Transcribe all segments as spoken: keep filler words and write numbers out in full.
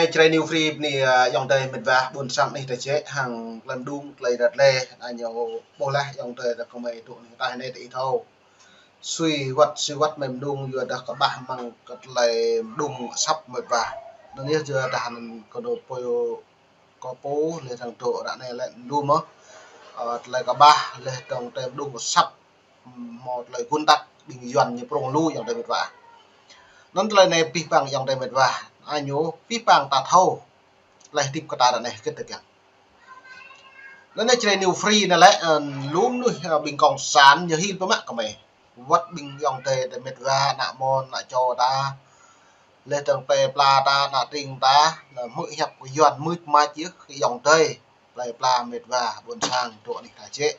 Čre New Free anai, ơ, ayŏng adơi mĕt wa ƀôn sang anih ta jĕ hăng tơlơi mơđung, tơlơi rơđah lĕ, anai ñu ƀuh laih ayŏng adơi ta kơmơi tŭ anai ta anai ta ih thâo. Sui wơ̆t, sui wơ̆t mơi mơđung, yua dah kơƀah mơ̆ng kơ tơlơi mơđung asăp mĕt wa. Anŭn yơh yua dah anŭn kơ dŏ pô, kơ pô, lĕ thâo tŭ ră anai lĕ mơđung mơ̆. Ơ, tơlơi kơƀah, lĕ dŏng tơlơi mơđung asăp, hmâo tơlơi gŭn tăt, ƀing Yuan ñu prŏng lu ayŏng adơi mĕt wa. Anŭn tơlơi anai pih pang ayŏng adơi mĕt wa. Anai ñu pih pang ta thâo. Tơlơi hơdip kơ ta ră anai hơget tơkeng. Anŭn anai Čre New Free anai lĕ, ơ, lu mơnuih, ơ, ƀing cộng sản ñu hil pơmă kơmơi. Wơ̆t ƀing ayŏng adơi ta mĕt wa, ană mơ̆n, ană čô ta. Lĕ dŏng plơi pla ta, ană tring ta, anŭn hmư̆ hiăp kơ Yuan mưč mač yơh kơ ayŏng adơi. Plơi pla mĕt wa ƀôn sang dŏ anih ta jĕ.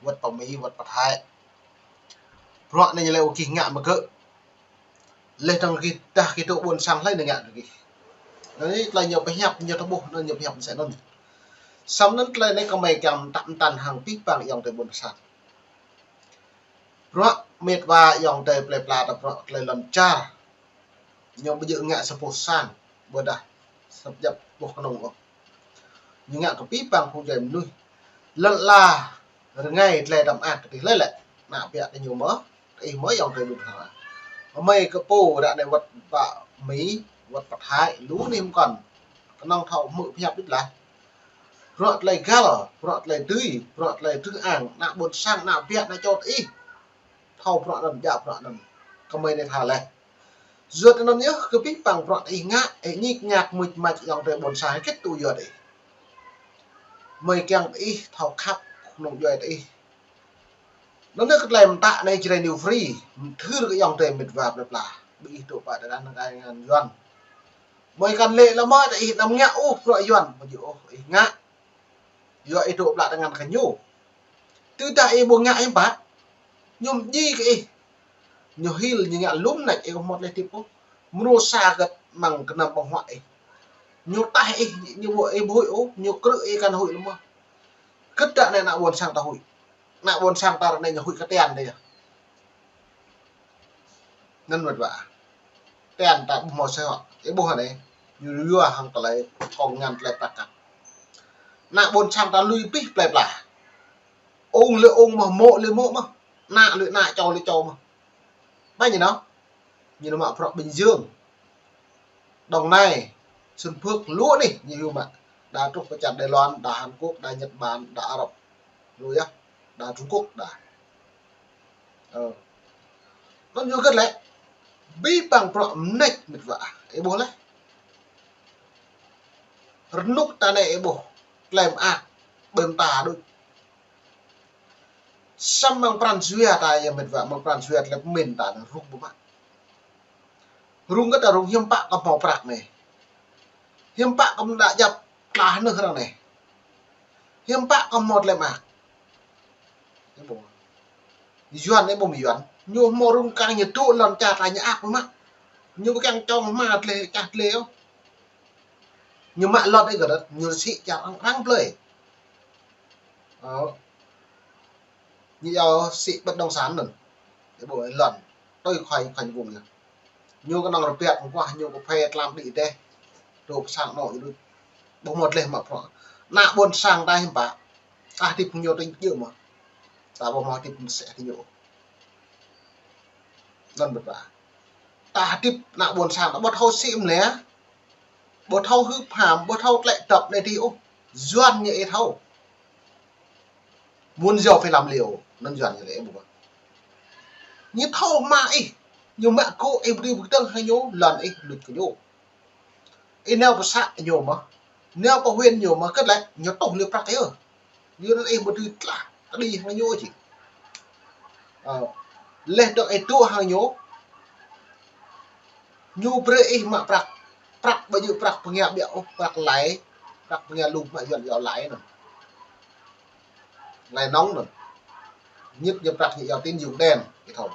Wơ̆t pơ Mi, wơ̆t pơ Thái. Bruă anai ñu lĕ ơ gih ngă mơ̆ gơ̆. Lĕ dŏng gih dah gih dŏ ƀôn sang hlơi anai ngă kơ gih. Anai tơlơi ñu pơhiăp, ñu tơƀuh, anŭn ñu pơhiăp mơsĕ anŭn. Samơ̆ anŭn tơlơi anai kơmơi kiăng tăp mơtăn hăng pih pang ayŏng adơi ƀôn sang. Bruă mĕt wa ayŏng adơi plơi pla ta bruă tơlơi lŏn čar. Ñu ƀu djơ̆ ngă sa boh sang, ƀôdah sa djăp boh kơnung ôh. Ñu ngă kơ pih pang phung djuai mơnuih. Lŏn ala rơngai tơlơi tăm ak kơ tih lĕ lĕ. Ană biă kơ ñu mơ̆, ih mơ̆ ayŏng adơi ƀôn sang. Kơmơi kơ pô ră anai wơ̆t pơ Mi, wơ̆t pơ Thái, lu anih mơkŏn. Kơnơ̆ng thâo hmư̆ pơhiăp đĭ lah. Bruă tơlơi găl, bruă tơlơi dưi, bruă tơlơi trưng ang, ană ƀôn sang, ană biă, ană čô ih. Thâo bruă anŭn, djă bruă anŭn. Kơmơi anai tha laih. Yua anŭn yơh kơ pih pang bruă ih ngă, ih ñik ñak mưč mač ayŏng adơi ƀôn sang hơget tŭ yua ih. Mơi kiăng ih thâo khăp kơnung djuai ih. Anŭn yơh kơ tơlơi mơtă anai Čre New Free, mơthưr kơ ayŏng adơi mĕt wa plơi pla. Ƀing ih dŏ pơ tơngan ngai ngan Yuan. Mơi kăn lĕ lă mơ̆ ih anăm ngă ôh bruă Yuan, ƀu djơ̆ ôh ih ngă. Yua ih dŏ pơ tơngan kơ ñu. Tơdah ih ƀu ngă ih pă. Ñu mơdjai kơ ih. Ñu hil, ñu ngă lŏm nač ih kơ hmâo tơlơi hơdip ôh. Mơnuih sa gơ̆t mơ̆ng gơnam ƀơ̆ng huă ih. Ñu taih ih, ñu ƀu ih ƀu huĭ ôh, ñu krư̆ ih kăn huĭ lơ̆m mơ̆. Gơ̆t dah anai ană ƀôn sang ta huĭ. Ană ƀôn sang ta ră anai ñu huĭ kơ tian dih yơh. Anŭn mĕt wa. Tian ta ƀu hmâo sơ̆ hŏ. Ih ƀuh anai. Ñu yua hăng tơlơi kông ngăn tơlơi prăk kăk. Ană ƀôn sang ta lui pih plơi pla. Ung lĕ ung mơ̆, mô̆ lĕ mô̆ mơ̆. Ană lĕ ană, čô lĕ čô mơ̆. Ƀă ñu nao. Ñu nao mă bruă Bình Dương, Đồng Nai, Xuân Phước, lu anih ñu hyu mă. Đa truh pơ čar Đài Loan, đa Hàn Quốc, đa Nhật Bản, đa Arab. Lu yơh, đa Trung Quốc, đa. Ơ. Anŭn yua hơget lĕ. Pih pang bruă mơneč mĕt wa. Ih ƀuh laih. Rơnŭk ta anai ih ƀuh. Tơlơi mơak. Ƀơi mơta đôč. Samơ̆ mơ̆ng pran jua ta yơh mĕt wa, mơ̆ng pran jua tơlơi pơmĭn ta anŭn rŭng pơmă. Rŭng kơ ta rŭng hiư̆m pă kơ hmâo prăk anai. Hiư̆m pă kơ mơ̆ng đa djăp tlah nơh arăng anai. Hiư̆m pă kơ hmâo tơlơi mơak. Ih ƀuh. Yuan ih ƀuh mơ̆ Yuan. Ñu hmâo rŭng kăng ñu dŏ lŏn čar ta ñu ak pơmă. Ñu ƀu kiăng čŏng hmua tơlơi čah tơlơi ôh. Ñu mă lŏn ih kơ rơ̆t, ñu sĭ čar arăng, arăng blơi. Ơ. Ñu yua sĭ bất động sản anŭn. Ih ƀuh lŏn. Tui khoai khoai vung yơh. Ñu kơnơ̆ng rơbiăt mơguah, ñu kơ phê tlam đĭ dêh. Dŏ pơ sang anŏ ñu đôč. Ƀu hmâo tơlơi mă bruă. Ană ƀôn sang ta hiư̆m pă. Ta hơdip ñu tơl djơ̆ mơ̆. Ta ƀu hmâo hơdip mơsĕ tơl ñu. Anŭn mĕt wa. Ta hơdip ană ƀôn sang ta ƀu thâo sĭ mơ̆ lĕ. Ƀu thâo hưp ham, ƀu thâo tlĕ dŏp anai dih ôh. Yuan ñu ih thâo. Muốn giàu phải làm liều, anŭn Yuan ñu lĕ ƀu. Ñu thâo mă ih, ñu mă kơ ih ƀu dưi pơkơdơ̆ng hăng ñu, lŏn ih luč kơ ñu. Ih nao pơ să ñu mơ̆, nao pơ huyện ñu mơ̆, hơget lĕ, ñu tuh lĕ prăk ih. Yua anŭn ih ƀu dưi tlah, kơđi hăng ñu či. Ơ, leh dŏ ih dŏ hăng ñu, ñu brơi ih mă prăk, prăk ƀu djơ̆ prăk pơngia ƀiă ôh, prăk lai, prăk pơngia lu mă Yuan yua lai anŭn. Lai nŏng anŭn. Ñit ñu prăk ñu yua tín dụng đen, ih thâo.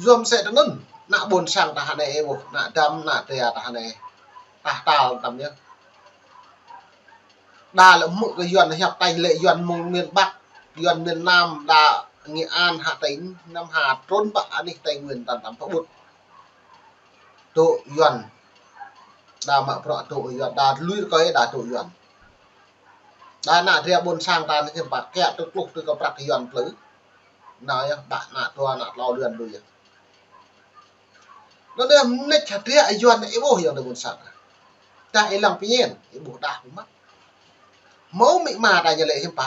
Yua mơsĕ tơ anŭn, ană ƀôn sang ta hơnai ih ƀuh, ană dăm, ană tria ta hơnai. Tah tal tăm yơh. Đa lĕ hmư̆ kơ Yuan hiăp tañ lĕ Yuan mơ̆ng miền Bắc, Yuan miền Nam, đa Nghệ An, Hà Tĩnh, Nam Hà, trŭn pơ anih Tây Nguyên tăn tăm pơƀut. dŏ Yuan. Đa mă bruă dŏ Yuan, đa lui rơkơi đa dŏ Yuan. Đa ană dra ƀôn sang ta anai hiư̆m pă kiăng tơtluh tui kơ prăk Yuan plư. Anai yơh, ƀă ană dua ană klâo Yuan lui yơh. Anŭn yơh mơneč hơdră Yuan ih ƀuh yơh dra ƀôn sang. Đa ih lăng pơñen, ih ƀuh đa ƀu mă. Hmâo amĭ ama ta ñu lĕ hiư̆m pă.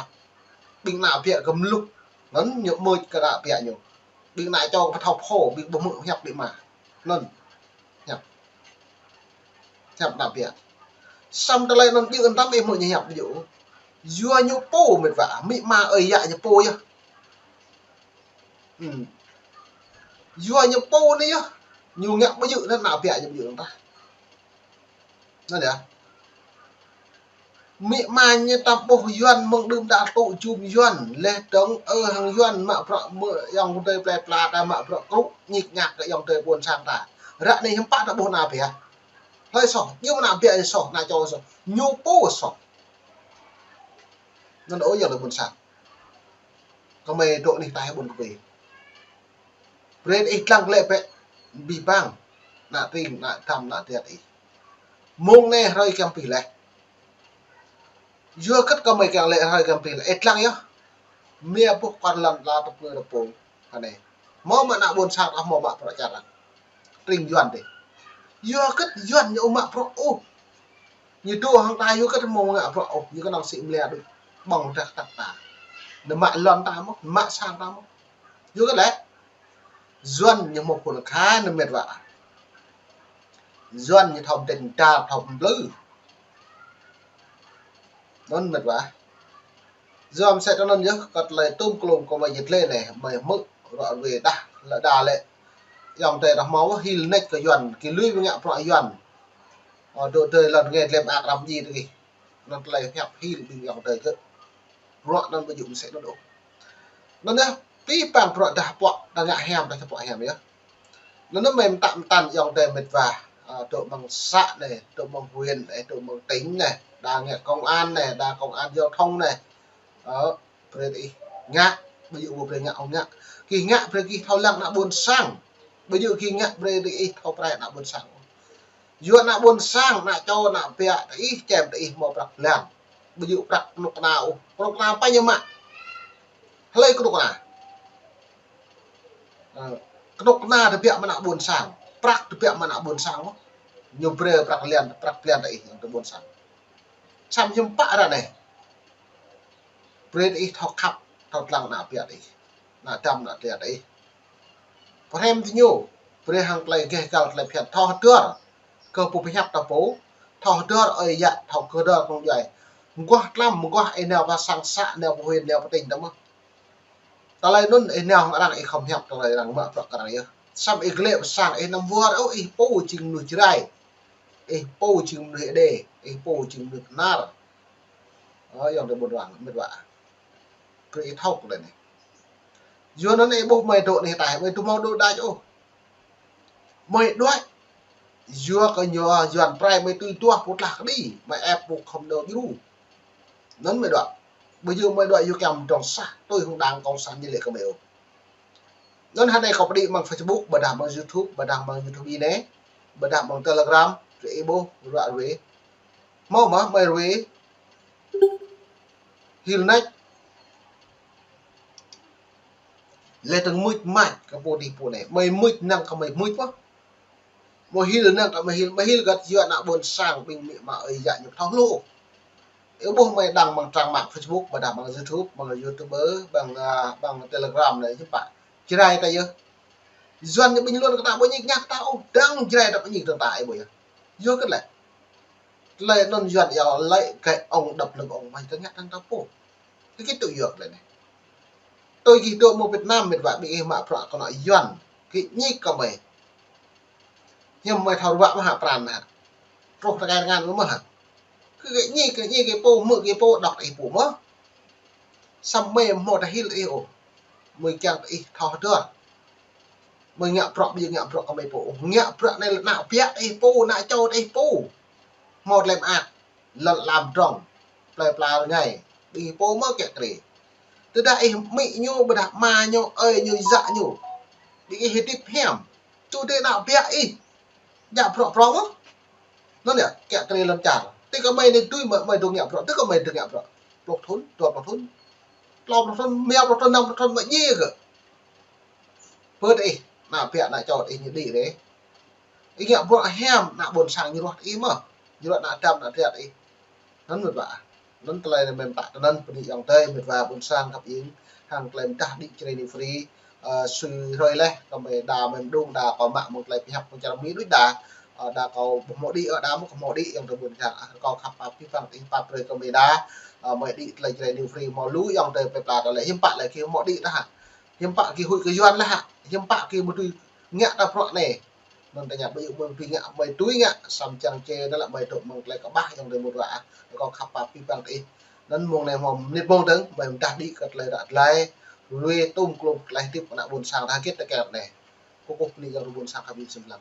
Ƀing ană biă kơ mlŭk. Anŭn ñu mơ̆ kơ ană biă ñu. Ƀing ană čô kơ pơthâo phô, ƀing ƀu hmư̆ hiăp amĭ ama. Anŭn. Hiăp. Hiăp ană biă. Samơ̆ tơlơi anŭn djơ̆ anăm ih hmư̆ ñu hiăp djơ̆. Yua ñu pô met wa, amĭ ama ơi yă ñu pô yơh. Hmm. Yua ñu pô anai yơh. Ñu ngă ƀu djơ̆ anŭn ană biă ñu ƀu djơ̆ anŭn tah. Anŭn yơh. Amĭ ama ñu tam ƀuh Yuan mơ̆ng đưm đă tŭ jum Yuan, leh dơ̆ng ơ hăng Yuan mă bruă mơ̆ ayŏng adơi plơi pla ta mă bruă krŭ ñik ñak kơ ayŏng adơi ƀôn sang ta. Ră anai hiư̆m pă ta ƀuh ană biă. Hlơi soh, ñu ană biă ñu soh, ană čô soh. Ñu pô soh. Anŭn ơ ayŏng adơi ƀôn sang. Kơmơi dŏ anih ta ƀôn kơpĭ. Brơi ih lăng lĕ bĕ abih bang. Ană tring, ană dam, ană triat ih. Mơ̆ng anai hrơi kiăng pĭ leh. Yua hơget kơmơi kiăng lĕ hrơi kiăng pĭ leh. Ih lăng yơh. Mia ƀuh kơ lăn ala tơpơ̆ng tơpơ̆ng. Hơnai. Hmâo mă ană ƀôn sang ta hmâo mă bruă čar. Tring Yuan dih. Yua hơget Yuan ñu mă bruă ôh. Ñu dŏ hăng ta yua hơget hmâo ngă bruă ôh. Ñu kơnơ̆ng sĭ mơlia đôč. Ƀơ̆ng dah tăk ta. Ñu mă lŏn ta mơ̆n, mă sang ta mơ̆n. Yua hơget lĕ. Yuan ñu hmâo phŭn kha anŭn met wa. Yuan ñu thâo mơdĕč mơda thâo mplư. Anŭn met wa. Yua mơsĕ tơ anŭn yơh, kơ tơlơi tŭm klŭm kơ mơi jĕ tơlơi anai, mơi hmư̆ ruă ruê đah, lă đa lĕ. Ayŏng adơi ta hmâo hil neč kơ Yuan, kơ lui ƀing ngă bruă Yuan. Ơ, dŏ tơi lŏn nge tlem ak răm ji tơ gih. Anŭn tơlơi hiăp hil ƀing ayŏng adơi gơ̆. Bruă anŭn ƀu djơ̆ mơsĕ anŭn ôh. Anŭn yơh, pĭ păng bruă đah pŏk, đa ngă hiam, đa čơpŏk hiam yơh. Anŭn mơ̆ mơtam mơtam ayŏng adơi met wa, ơ, dŏ mơ̆ng xã anai, dŏ mơ̆ng huyện anai, dŏ mơ̆ng tỉnh anai, đa ngă công an anai, đa công an giao thông anai. Ơ, brơi ih ngă, ƀu djơ̆ ƀu brơi ngă ôh ngă. Gih ngă brơi gih thâo lăng ană ƀôn sang. Ƀu djơ̆ gih ngă brơi ih thâo prai ană ƀôn sang. Yua ană ƀôn sang, ană čô, ană biă, tơ ih, čem tơ ih hmâo prăk blan. Ƀu djơ̆ prăk kơnuk kơna ôh. Kơnuk kơna pă ñu mă. Hlơi kơnuk kơna. Ơ, kơnuk kơna tơbiă mơ̆ng ană ƀôn sang. Prăk tơbiă mơ̆ng ană ƀôn sang ôh. Ñu brơi prăk blan, prăk blan tơ ih, tơ ƀôn sang. Samơ̆ hiư̆m pă ră anai. Brơi ih thâo khăp, thâo lăng ană biă ih. Ană dam, ană triat ih. Pơhrăm tơ ñu, brơi hăng tơlơi geh găl tơlơi phiăn thâo hơdơr. Kơ pô pơhiăp ta pô, thâo hơdơr ơi yă, thâo hơdơr kơnung djuai. Mơguah tlam, mơguah ih nao pơ sang xã, nao pơ huyện, nao pơ tỉnh ta mơ̆n. Tơlơi anŭn ih nao hăng arăng ih khŏm hiăp tơlơi arăng mă bruă kơ arăng yơh. Samơ̆ ih glĕ pơ sang ih anăm wơr ôh, ih pô jing mơnuih Jrai. Ih pô jing mơnuih Êđê, ih pô jing mơnuih Bahnar. Ơ, ayŏng adơi ƀôn răng, met wa. Brơi ih thâo kơ tơlơi anai. Yua anŭn ih ƀuh mơi dŏ anih ta, mơi ƀu hmâo dŏ đač ôh. Mơi đuaĭ. Yua kơ ñu Yuan prai mơi tui duah pơtlah kơđi, mơi ĕp pô khŏm dŏ djru. Anŭn mơi đuaĭ. Ƀu djơ̆ mơi đuaĭ yua kiăng mơdrŏng sah, tui hăng đảng cộng sản ñu lĕ kơ mơi ôh. Anŭn hơnai kâo pơđĭ mơ̆ng Facebook, ƀôdah mơ̆ng YouTube, ƀôdah mơ̆ng YouTube anai, ƀôdah mơ̆ng Telegram, brơi ih ƀuh, ruă ruê. Hmâo mơ̆, mơi ruê. Hil neč. Leh dơ̆ng mưč mač kơ pô dih pô anai. Mơi mưč năng kơ mơi mưč mơ̆. Mơi hil năng kơ mơi hil, mơi hil găt yua ană ƀôn sang ƀing amĭ ama ơi yă ñu thâo hluh. Ih ƀuh mơi đăng mơ̆ng trang mạng Facebook, ƀôdah mơ̆ng YouTube, mơ̆ng YouTuber, mơ̆ng, a, mơ̆ng Telegram anai hiư̆m pă. Jrai ta yơh. Yuan ñu bình luận kơ ta ƀu ñik ñak ta ôh, dăng Jrai ta ƀu ñik dơ̆ng ta ih ƀuh yơh. Yua hơget lĕ. Tơlơi anŭn Yuan yơh lĕ gĕ ong đăp lưng ong mơi kơ ngă dăng ta pô. Kơ gih tŭ yua tơlơi anai. Tui gih dŏ mơ̆ng Việt Nam met wa ƀing ih mă bruă kơ ană Yuan. Gih ñik kơ mơi. Hiư̆m mơi thâo ruă mơ̆ hă pran mơ̆ hă. Truh tơkai tơngan mơ̆ hă. Kơ gih ñik, gih ñik gih pô, hmư̆ gih pô, đŏk ih pô mơ̆. Samơ̆ mơi hmâo tơhil ih ôh. Mơi kiăng tơ ih thâo hơdơr. Mơi ngă bruă, ƀu djơ̆ ngă bruă kơ mơi pô ôh. Ngă bruă anai lĕ ană biă ih pô, ană čô ih pô. Hmâo tơlơi mơak. Lŏn ala mơdrŏng, plơi pla rơngai, ƀing ih pô mơ̆ kiă kriê. Tơdah ih amĭ ñu, ƀôdah ama ñu, ơi ñu, yă ñu. Ƀing ih hơdip hiam. Ču dê ană biă ih. Ngă bruă prŏng mơ̆. Anŭn yơh, kiăng kơ lŏn čar. Tui kơ mơi anai tui mơi, mơi dŏ ngă bruă, tui kơ mơi dŏ ngă bruă. Pluh thŭn, dua pluh thŭn, klâo pluh thŭn, rơma pluh thŭn, năm pluh thŭn, mă djai kơ. Pơ tơ ih, ană ƀă ană čô tơ ih ñu đĭ rĕ. Ih ngă bruă hiam, ană ƀôn sang ñu ruah tơ ih mơ̆. Ñu ruah ană dăm ană triat ih. Anŭn mơ̆n ƀă. Anŭn tơlơi anai mơ̆n ƀă, tơ anŭn bơni ayŏng adơi, mĕt wa ƀôn sang khăp ing, hăng tơlơi mơdah đĭ Jrai New Free, ơ, sui hrơi laih, kơ mơi đa mơi mơđung, đa kâo mă mơ̆ng tơlơi pơhiăp mơ̆ng čar Mi đôč đa, ơ, đa kâo ƀu hmâo đĭ, ơ, đa mơ̆ kâo hmâo đĭ, ayŏng adơi ƀôn sang, ơ, kâo khăp pap abih bang tơ ih pap brơi kơ mơi đa, ơ, mơi đĭ tơlơi Jrai New Free hmâo lu ayŏng adơi pơpla tơlơi hiư̆m pă lĕ kơ hmâo đĭ tah hă. Hiư̆m pă kơ huĭ kơ Yuan laih hă. Hiư̆m pă kơ mơi tui ngă ta bruă anai. Anŭn tơña ƀu yua mơi tui ngă, mơi tui ngă, samơ̆ čang čê anŭn lĕ mơi dŏ mơ̆ng tơlơi kơƀah ayŏng adơi mơ̆n wa. Kâo khăp pap abih bang tơ ih. Anŭn mơ̆ng anai hmâo mơnit mơ̆ng dơ̆ng, mơi mơdah đĭ kơ tơlơi ră tơlơi, lui tŭm klum tơlơi hơdip ană ƀôn sang ta hơget tơkeng anai. Kơkuh bơni ayŏng adơi ƀôn sang khăp ing sem lăng.